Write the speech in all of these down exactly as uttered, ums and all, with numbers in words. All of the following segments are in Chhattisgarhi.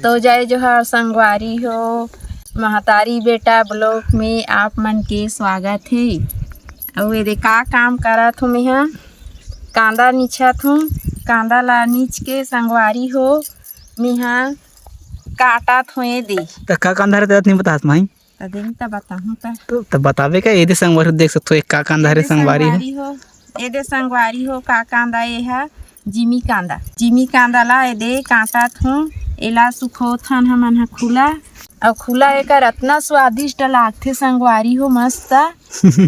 तो जय जोहार संगवारी हो, महतारी बेटा vlog में आप मन के स्वागत हे। अउ एदे का काम करत हो, मेहा कांदा निछत हूँ। कांदा ला निच के संगवारी हो, मेहा काटत हूँ एदे। त का कांदा हरे तेला नहीं बतास माई? त देख त बताहूँ त। तो, तो बतावे का, एदे संगवारी हो, देख सकथो एक का कांदा हरे एदे संगवारी हो। संगवारी हो, एदे संगवारी हो का कांदा, ये हा जिमी कांदा। जिमी कांदा ला एदे काटत हूँ, एला सुखोथन हमन ह खुला। अउ खुला एकर अतना स्वादिष्ट लागथे संगवारी हो, मस्त।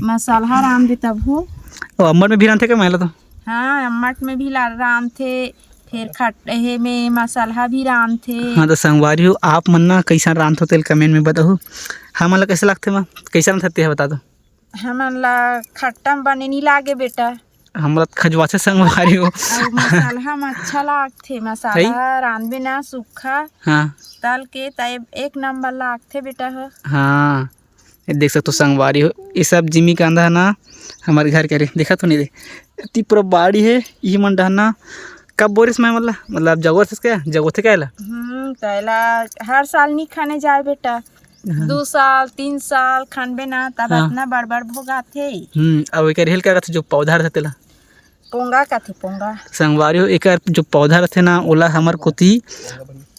मसाला रांधबे तब हो। ओ, अम्मट में भी रांधथे का महिला तो? हाँ, अम्मट में भी ला-, रांधथे, फेर खट-, एहे में मसाला भी रांधथे। हाँ, तो संगवारी हो, आप मन ना कइसन रांधथो तेल comment में बताहू। हमन ला कइसे लागथे माँ? कइसन रांधथे तेहा बता दो। हमन ला खट्टा म बने नी लागे बेटा। हमला खजवाथे संगवारी हो। अउ मसाला म अच्छा लागथे, मसाला रांधबे ना सूखा, हाँ। तल के त ए-, एक नंबर लागथे बेटा हो। हाँ, ये देख सकथो संगवारी हो, ये सब जिमी कांदा हे ना, हमर घर के रे, देखत हो नहीं रे, एती पूरा बाड़ी हे, इही मन डहना। कब बोरिस मैं मतलब, मतलब जगोर से क्या, जगोथे क्या एला? हम्म, त एला हर साल नी खने जाए बेटा, हाँ। दू साल, तीन साल खनबे ना, तब हाँ। अतना बड़-बड़ भोगाथे। हम्म, अउ एकर हेल का कथे, जो पौधा रहथे तेला? पोंगा कथे, पोंगा। संगवारी हो, एकर जो पौधा रहथे ना, ओला हमर कोती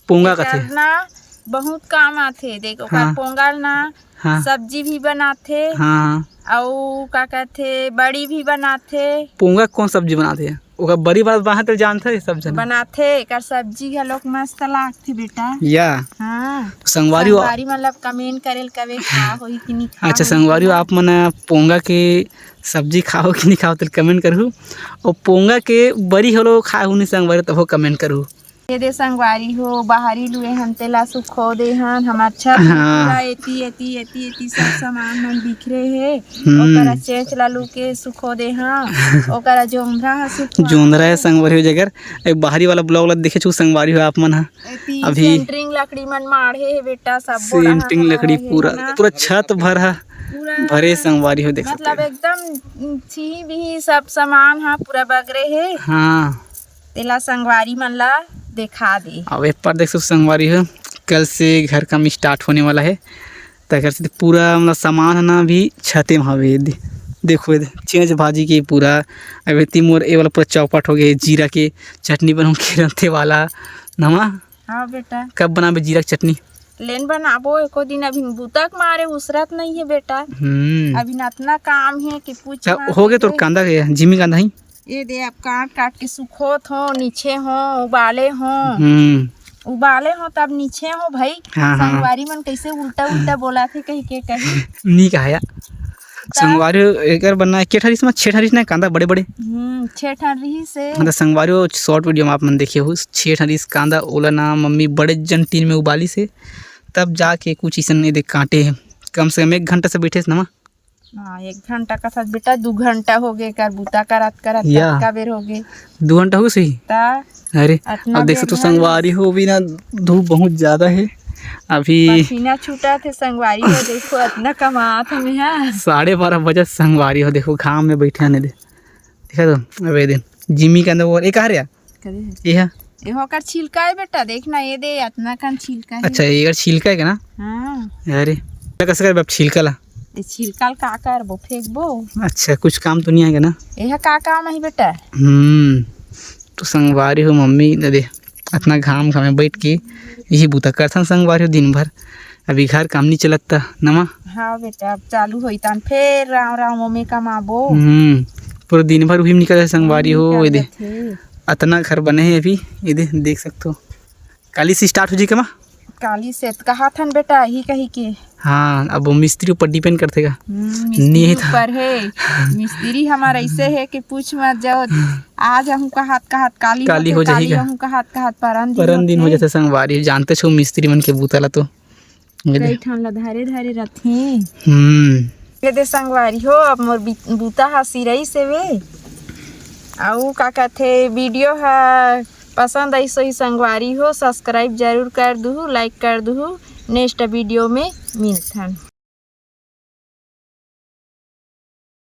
पोंगा एकर कथे। ना बहुत काम आथे, देख, ओकर हाँ। पोंगा ना हाँ। सब्जी भी बनाथे, हाँ, हाँ। अउ का कथे, बड़ी भी बनाथे। पोंगा कौन सब्जी बनाथे? ओकर बरी वाला बांहे त जानथे सब जना। बनाथे, एकर सब्जी घलोक मस्त लागथे बेटा। या। हाँ। संगवारी हो। संगवारी मतलब comment करे ल कबे खा होही कि नहीं खा अच्छा, होही संगवारी हो, ना। आप मन पोंगा के सब्जी खाओ कि नहीं खाओ, तेल comment करहू। अउ पोंगा के बरी होलो खाए हो नहीं संगवारी, तभो comment करहू। एदे संगवारी हो, बाहरी लुए हन, तेला सुखो दे हन। हमर छत में हाँ। पूरा एती, एती, एती, एती सब सामान मन बिखरे हे। हम्म। ओकरा चेंच ला लू के सुखो दे हन। ओकरा जोंधरा ह सुखो जोंधरा हे दे। संगवारी हो, जेकर ए बाहरी वाला vlog ला देखे छु संगवारी हो आप मन ह। एती अभी centering लकड़ी मन माढ़े हे बेटा, सब बोरा सेंटरिंग ह लकड़ी हे पूरा, ना। पूरा छत भर ह पूरा भरे संगवारी हो, देख सकते मतलब हो। एकदम छी भी सब सामान ह पूरा बगरे हे। हाँ। तेला संगवारी मन ला देखा दे। अब ए पर देख सकथो संगवारी हो, कल से घर काम start होने वाला है, तेकर से पूरा मतलब सामान है ना अभी छते में हवे। दे-, देखो एदे, चेंच भाजी के पूरा, अब एती मोर ए वाला पूरा चौपट हो गए, जीरा के चटनी बनाऊँ के रंते वाला नवा। हाँ बेटा। कब बनाबे जीरा के चटनी? लेन बनाबो एको दिन, अभी बुता के मारे उसरत नहीं है बेटा। हम्म। अभी न अतना काम है कि पूछ तब मत हो गए तोर दे। कांदा के, जिमी कांदा ही? ये दे, अब काट काट के सुखोत हो, नीचे हो, उबाले हो। हम्म। उबाले हो तब नीचे हो भाई। हाँ, हाँ। संगवारी मन कैसे उल्टा उल्टा बोला थे कही के कही। नी कहा या। तब संगवारी एकर बनना है, के ठन रिहिस मा, छे ठन रिहिस ना कांदा बड़े बड़े। हम्म, छे ठन रिहिस हे। हाँ, तो संगवारी हो, short video में आप मन देखे हो, छे ठन रिहिस कांदा, ओला ना मम्मी बड़े जन टीन में उबालिस हे, तब जाके कुछ इसन नहीं देख काटे हे। कम से कम एक घंटा से बैठे हे ना माँ। हाँ, एक घंटा का साथ बेटा, दू घंटा हो गए कर बुता करत करत, या। कतका बेर हो गए। दू घंटा हो गए सही? ता अरे, अतना अब देख सकथो संगवारी हो भी ना, धूप बहुत ज्यादा है अभी। पसीना छूटा थे संगवारी हो, देखो अतना कमात हमें, हाँ। साढ़े बारह बजे संगवारी हो, देखो घाम में बैठे आने दे। देखा तो, अब ये दिन जिमी के अंदर वो, ये कहाँ रे? करे है? ये है? ये ओकर छिलका है बेटा, देख ना, ये दे, अतना कन छिलका है। अच्छा, ये अगर छिलका है क्या ना? हाँ। अरे, तो कैसे करबे अब छिलका ला? ये छिलका ल का करबो, फेंकबो? अच्छा, कुछ काम तो नहीं आएगा ना? ये का काम है बेटा? हम्म, तो संगवारी हो मम्मी, दे दे, अतना घाम घामे बैठ के यही बुता करथन संगवारी हो दिन भर। अभी घर काम नहीं चलत त नमा। हाँ बेटा, अब चालू होई तन फेर राव राव ओमे कमाबो। हम्म, पूरा दिन भर उही में निकल जाए संगवारी हो, निकल ये दे। जाथे। अतना घर बने हे अभी, ये दे, देख सकथो। काली से start हो जी के माँ? काली से त कहा थन बेटा, ही कही के। हाँ, अब वो मिस्त्री ऊपर depend करथे का? हम्म, मिस्त्री नहीं था। ऊपर है। मिस्त्री हमारा ऐसे है कि पूछ मत जाओ। आज हम कहत कहत काली काली होथे, हो जाही काली का? हम कहत कहत परन दिन परन दिन हो होथे। जाथे संगवारी, जानते छो मिस्त्री मन के बूता ला तो। ये दे। कई ठन ला धरे धरे रथे। हम्म। ये दे संगवारी हो, अब मोर बी-, बूता हा सिरई से वे। अउ का कहथे, video हा पसंद आइस होही संगवारी हो, subscribe जरूर कर दुहू, like कर दुहू। Next video में मिलथन।